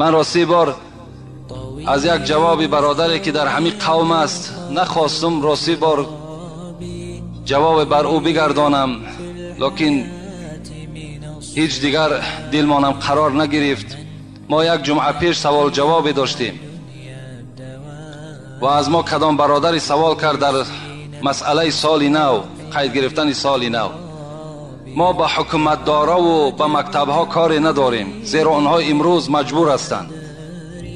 Ман рости бор аз як ҷавоби бародаре ки дар ҳамин қавм аст нахостум рости бор ҷавоб бар ӯ бигардонам, лекин ҳеҷ дигар дилмонам қарор нагирифт. Мо як ҷумъа пеш савол ҷавобе доштем ва аз мо кадом бародаре савол кард дар масъалаи соли нав, қайд гирифтани соли нав. Мо ба ҳукуматдораву ба мактабҳо коре надорем, зеро онҳо имрӯз маҷбур ҳастанд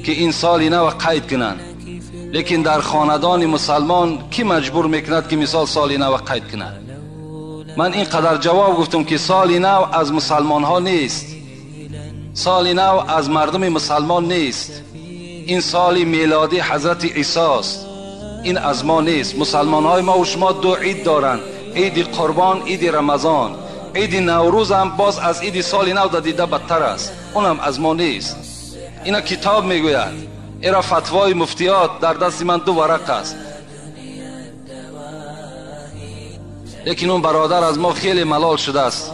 ки ин соли нав қайд кунанд. Лекин дар хонадони мусалмон кӣ маҷбур мекунад ки мисол соли нав қайд кунад? Ман ин қадар ҷавоб гуфтам ки соли нав аз мусалмонҳо нест, соли нав аз мардуми мусалмон нест. Ин соли мелодӣ ҳазрати Исост, ин аз мо нест. Мусалмонҳои мо ва шумо ду ид доранд: иди Қурбон, иди Рамазон. Иди Наврӯз ҳам боз аз иди соли нав дида бадтар аст, унам аз мо нест. Ина китоб мегӯяд, ира фатвои муфтиёт дар дасти ман ду варақ аст. Лекин он бародар аз мо хеле малол шудааст,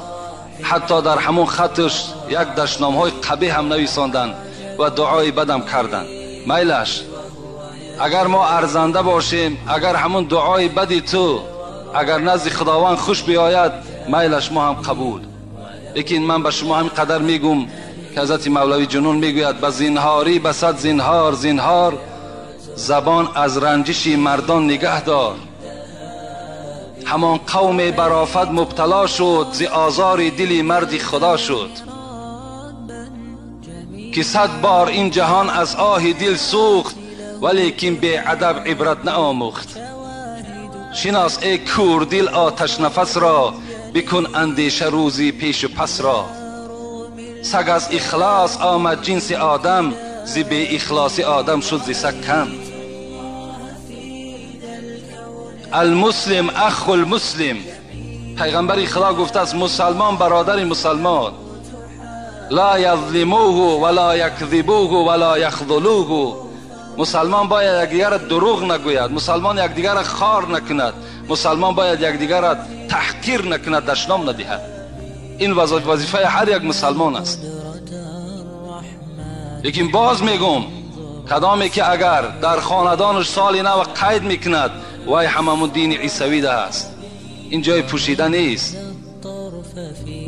ҳатто дар ҳамон хатш як дашномҳои қабеҳ ҳам нависонданд ва дуои бадам карданд. Майлаш, агар мо арзанда бошем, агар ҳамон дуои бади ту агар назди Худованд хуш биёяд, майлаш мо ҳам қабул. Лекин ман ба шумо ҳамин қадар мегӯм ки ҳазрати Мавлавӣ Ҷунун мегӯяд: ба зинҳорӣ ба сад зинҳор зинҳор, забон аз ранҷиши мардон нигаҳ дор. Ҳамон қавме бар офат мубтало шуд, зи озори дили марди Худо шуд, ки сад бор ин ҷаҳон аз оҳи дил сӯхт, валекин беадаб ибрат наомӯхт. Шинос эй кӯрдил оташнафас ро, бикун андеша рӯзи пешу пас ро. Саг аз ихлос омад ҷинси одам, зи беихлоси одам шуд зи саг кам. Алмуслим аху лмуслим, пайғамбари Худо гуфтааст мусалмон бародари мусалмон. Ла язлимуҳу ва ла якзибуҳу ва ла яхзулуҳу. Мусалмон бояд якдигарро дурӯғ нагӯяд, мусалмон якдигарро хор накунад, мусалмон бояд якдигарро таҳқир накунад, дашном надиҳад. Ин вазифаи ҳар як мусалмон аст. Лекин боз мегӯм, кадоме ки агар дар хонадонаш соли нав қайд мекунад, вай ҳамамун дини исавида аст. Ин ҷои пӯшида нест.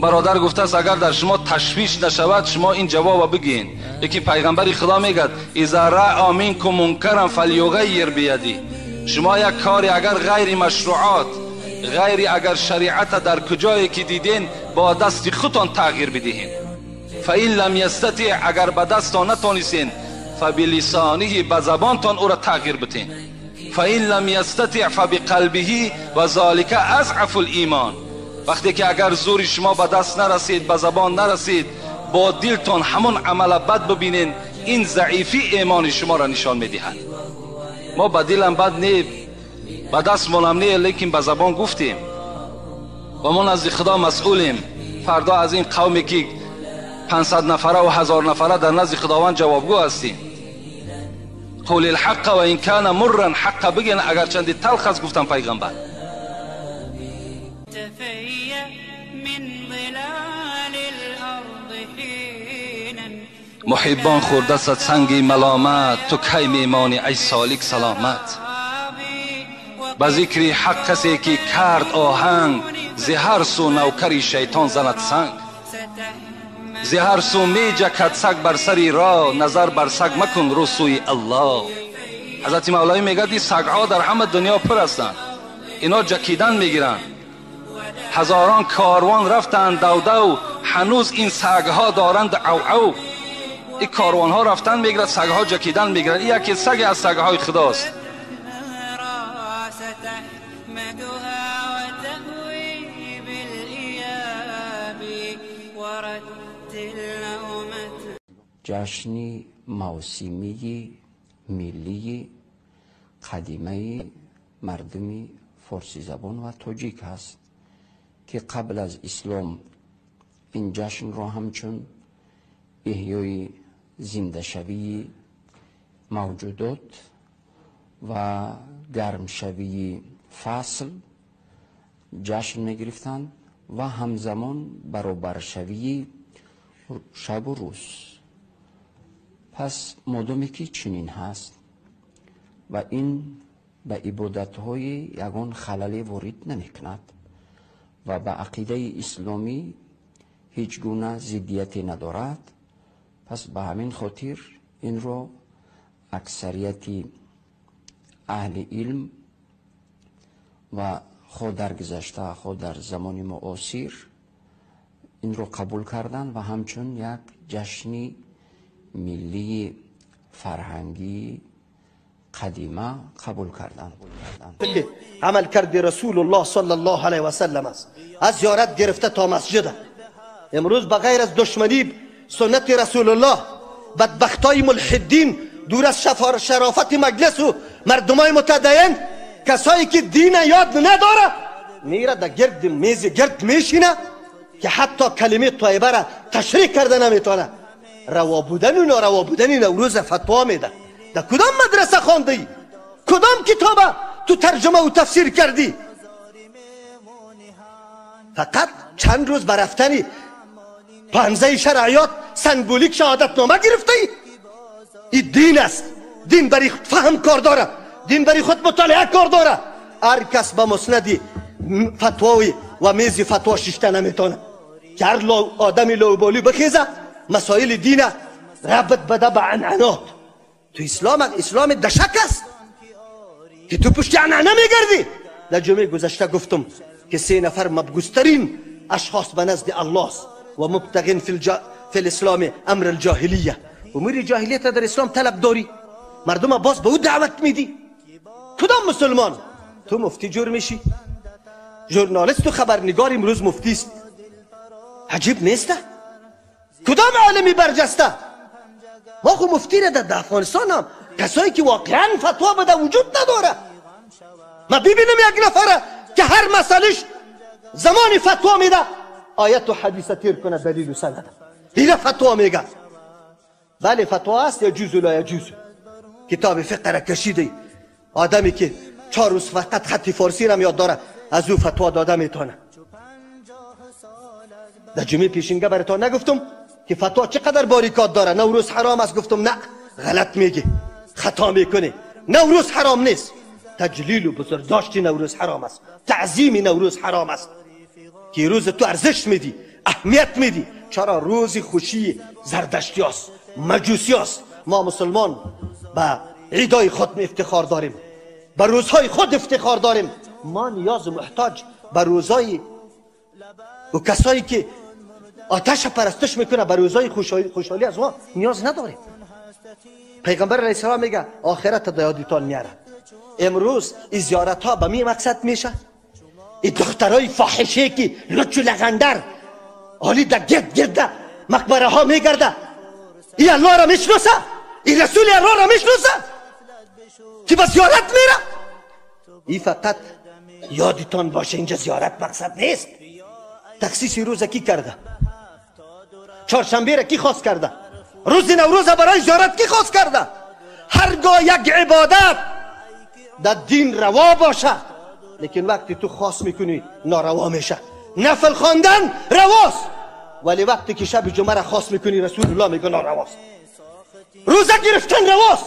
Бародар гуфтааст агар дар шумо ташвиш нашавад, шумо ин ҷавобро бигӯед. Лекин пайғамбари Худо мегӯяд: иза раъа минкум мункаран фалюғаййир бияди. Шумо як кори агар ғайри машруъот, ғайри агар шариата дар куҷое ки диден, бо дасти худтон тағйир бидиҳед. Фаин лам ястатиъ, агар ба дастон натонистен, фабилисониҳи, ба забонтон ӯро тағйир битен. Фаин лам ястатиъ фабиқалбиҳи ва золика азъафу лимон. Вақте ки агар зури шумо ба даст нарасид, ба забон нарасид, бо дилтон ҳамон амала бад бибинен, ин заифи имони шуморо нишон медиҳад. Мо ба дилам бад не, ба дастмонам не, лекин ба забон гуфтем ва мо назди Худо масъулем. Фардо аз ин қавме ки 500 нафара ва 1000 нафара дар назди Худованд ҷавобгӯ ҳастем. Қул الحق ва ин кана мурран, ҳаққа бигӯен агарчанди талх аст, гуфтан пайғамбар. Муҳиббон хӯрдастад санги маломат, ту кай мемонӣ ай солик саломат. Ба зикри ҳақ касе ки кард оҳанг, зи ҳар сӯ навкари шайтон занад санг. Зи ҳар сӯ меҷакад саг бар сари роҳ, назар бар саг макун рӯ сӯи Аллоҳ. Ҳазрати Мавлавӣ мегӯяд ин сагҳо дар ҳама дунё пур ҳастанд, ино ҷакидан мегиранд. Ҳазорон корвон рафтанд давдав, ҳанӯз ин сагҳо доранд ав-ав. Ин корвонҳо рафтан мегирад, сагҳо ҷакидан мегиранд. Ин яке саге аз сагҳои Худост. Ҷашни мавсимии миллии қадимаи мардуми форсизабон ва тоҷик ҳаст ки қабл аз ислом ин ҷашнро ҳамчун эҳёи зиндашавии мавҷудот ва гармшавии фасл ҷашн мегирифтанд ва ҳамзамон баробаршавии шабу рӯз. Пас модоме ки чунин ҳаст ва ин ба ибодатҳои ягон халале ворид намекунад ва ба ақидаи исломӣ ҳеҷ гуна зиддияте надорад, пас ба ҳамин хотир инро аксарияти аҳли илм ва хоҳ дар гузашта, хоҳ дар замони муосир инро қабул карданд ва ҳамчун як ҷашни миллии фарҳангии қадима қабул карданд. Амал карди Расулуллоҳ саллаллоҳу алайҳи васаллам аст, аз зиёрат гирифта то масҷид. Имрӯз ба ғайр аз душманӣ суннати Расулуллоҳ, бадбахтои мулҳиддин дур аз шарофати маҷлису мардумои мутадайин, касое ки дина ёд надора, мера дар гирди мези гирд мешина ки ҳатто калимаи тоибара ташриҳ карда наметавона. Раво будану нораво будани Наврӯза фатво меда. Дар кудом мадраса хондӣ? Кудом китоба ту тарҷумаву тафсир кардӣ? Фақат чанд рӯз ба рафтани панзаи шараъиёт сангбулик шаҳодатнома гирифтаӣ? Ин дин аст. Дин барои фаҳм кор дора, дин барои худ мутолиа кор дора. Ҳар кас ба муснади фатвои ва мези фатво шишта наметавонад ки ҳар одами ловболӣ бихеза масоили дина рабт бада ба анъанот. Ту ислом, исломи дашак аст ки ту пушти анъана мегардӣ. Дар ҷумъаи гузашта гуфтум ки се нафар мабгузтарин ашхос ба назди Аллоҳ аст ва мубтағин фи лисломи амр алҷоҳилия. Умури ҷоҳилията дар ислом талаб дорӣ, мардума боз ба ӯ даъват медӣ. Кудом мусулмон? Ту муфтӣ ҷур мешӣ, журналисту хабарнигор имрӯз муфтист. Аҷиб неста? Кудом олими барҷаста? Мо ху муфтиро дар Афғонистон ҳам касое ки воқеан фатво бада вуҷуд надора. Ма бибинам як нафара ки ҳар масъалаш замони фатво меда ояту ҳадиса тир кунад, далилу санада ина фатво мега. Бале, фатво аст, яҷузу ла яҷузу. Китоби фиқҳра кашиди одаме ки 4 рӯз фақат хати форсиро ёд дора, аз ӯ фатво дода метавонад. Дар ҷумъаи пешинга баратон нагуфтум ки фатво чӣ қадар борикот дора? Наврӯз ҳаром аст, гуфтум на, ғалат мегӣ, хато мекунӣ. Наврӯз ҳаром нест. Таҷлилу бузургдошти Наврӯз ҳаром аст, таъзими Наврӯз ҳаром аст ки рӯз ту арзиш медӣ, аҳамият медӣ. Чаро рӯзи хушии зардаштиёст, маҷусиёст? Мо мусулмон ба идои худ ифтихор дорем, ба рӯзҳои худ ифтихор дорем. Мо ниёзу муҳтоҷ ба рӯзҳои ва касое ки оташа парастиш мекунад, ба рӯзҳои хушҳолӣ аз мо ниёз надорем. Пайғамбар алайҳиссалом мега охирата да ёдитон меарад. Имрӯз ин зиёратҳо ба ми мақсад меша. Ин духтарои фоҳише ки лучу лағандар ҳоли да гирд гирда мақбараҳо мегарда, ин Аллоҳро мешиноса? Ин расули Аллоҳро мешиноса ки ба зиёрат мера? Ин фақат ёдитон боша, инҷа зиёрат мақсад нест. Тахсиси рӯза кӣ карда? Чоршанбера кӣ хос карда? Рӯзи Наврӯза барои зиёрат кӣ хос карда? Ҳаргоҳ як ибодат дар дин раво боша, лекин вақте ту хос мекунӣ нораво меша. Нафл хондан равост, вале вақте ки шаби ҷумъаро хос мекунӣ, Расулуллоҳ мегӯ норавост. Рӯза гирифтан равост,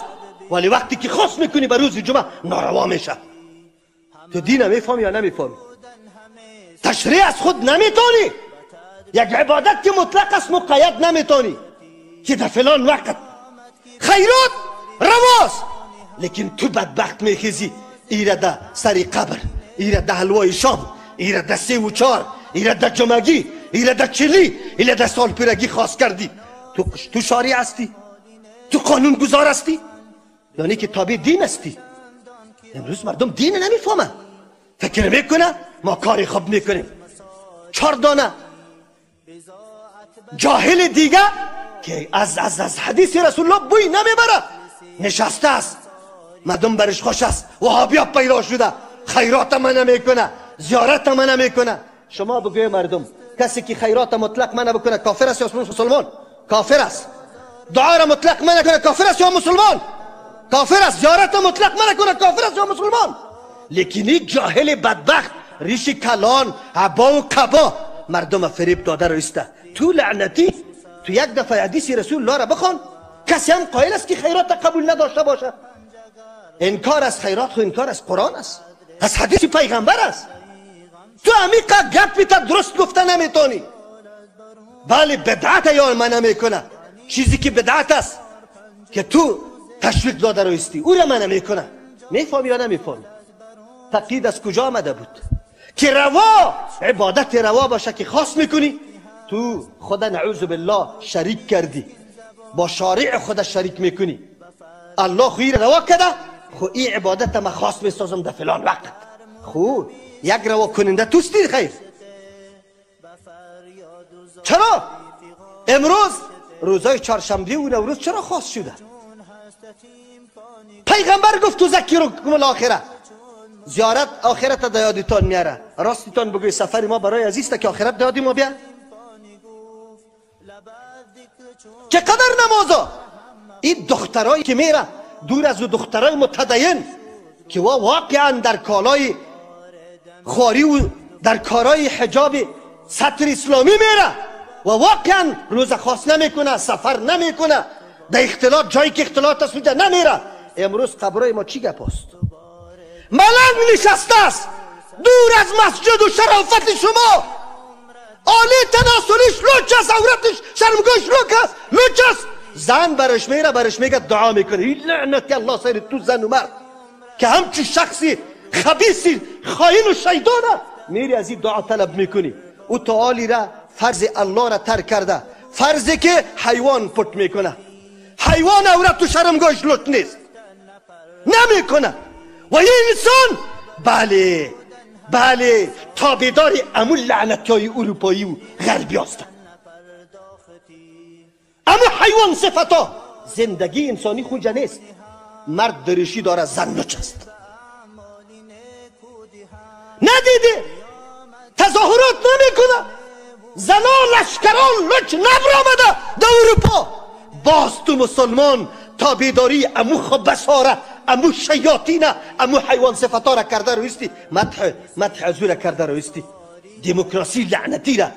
вале вақте ки хос мекунӣ ба рӯзи ҷумъа нораво меша. Ту дина мефаҳмӣ ё намефаҳмӣ? Ташриҳ аз худ наметонӣ. Як ибодат ки мутлақ аст муқайяд наметонӣ ки дар фалон вақт. Хайрот равост, лекин ту бадбахт мехезӣ ира да сари қабр, ира да ҳалвои шом, ира да севу чор, ира да ҷумагӣ, ира да чилӣ, ира да солпирагӣ хос кардӣ. Ту шорӣ ҳастӣ, ту қонунгузор ҳастӣ, яъне ки тобеи дин ҳастӣ. Имрӯз мардум дина намефаҳманд, фикр мекунад мо кори хуб мекунем. 4 дона ҷоҳили дига ки аз ҳадиси Расулуллоҳ бӯй намебарад нишаста аст, мардум барش خوش است، وهابیا پیدا شده، خیرات منع میکنه، زیارت منع میکنه. شما بگوی مردم کسی که خیرات مطلق منع بکنه کافر است یا مسلمان؟ کافر است. دعا را مطلق منع کنه کافر است یا مسلمان؟ کافر است. زیارت مطلق منع کنه کافر است یا مسلمان؟ لیکن این جاهل بدبخت ریش کلان عبا و کبا مردم فریب داده رو ایسته. تو لعنتی، تو یک دفعه حدیث رسول الله را بخوان، کسی هم قائل است که خیرات قبول نداشته باشه؟ انکار از خیرات خو انکار از قرآن است، از حدیث پیغمبر است. تو عمیقا گپی تا درست گفته نمیتونی. بله بدعت یا من نمیکنه، چیزی که بدعت است که تو تشویق داده رویستی او را من نمیکنه. میفهمی یا نمیفهمی؟ تقلید از کجا آمده بود که روا عبادت روا باشه که خاص میکنی؟ تو خدا نعوذ بالله شریک کردی، با شارع خدا شریک میکنی. الله خو روا کرده، خو این عبادت ما خاص میسازم در فلان وقت. خو یک روا کننده توستی خیر. چرا امروز روزای چهارشنبه و نوروز چرا خاص شده؟ پیغمبر گفت تذکرکم الاخره، زیارت آخرت در یادتان میاره. راستتان بگوی سفر ما برای عزیز که آخرت یاد ما بیا. چقدر نمازا این دخترایی که میره دور از دخترای متدین که واقعا در کالای خواری و در کارای حجاب ستر اسلامی میره و واقعا روزه خاص نمیکنه، سفر نمیکنه، در اختلاط جایی که اختلاط است اونجا نمیره. امروز قبرای ما چی گپ است؟ ملنگ نشسته است دور از مسجد و شرافت شما. آله تناسلیش لوچ است، عورتش شرمگاهش لوچ است، لوچ است. زن برش میره، برش میگه دعا میکنه این لعنت الله سر تو زن و مرد که همچی شخصی خبیثی خائن و شیطانه میری از این دعا طلب میکنی. او تعالی را فرض الله را ترک کرده، فرضی که حیوان پت میکنه. حیوان عورت و شرمگاهش لوچ نیست، نمیکنه. و این انسان بله بله تابعدار امو لعنتی های اروپایی و غربی هستند، امو حیوان صفتا. زندگی انسانی خونجا نیست. مرد دریشی داره، زن لچ است. ندیده تظاهرات نمیکنه، زنا لشکران لچ نبرآمده در اروپا. باز تو مسلمان تابعداری امو خبساره، امو شیاطینه، امو حیوان صفتا را کرده رویستی، مدح از او را کرده رویستی، دموکراسی لعنتی را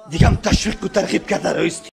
دیگه هم تشویق و ترغیب کرده رویستی.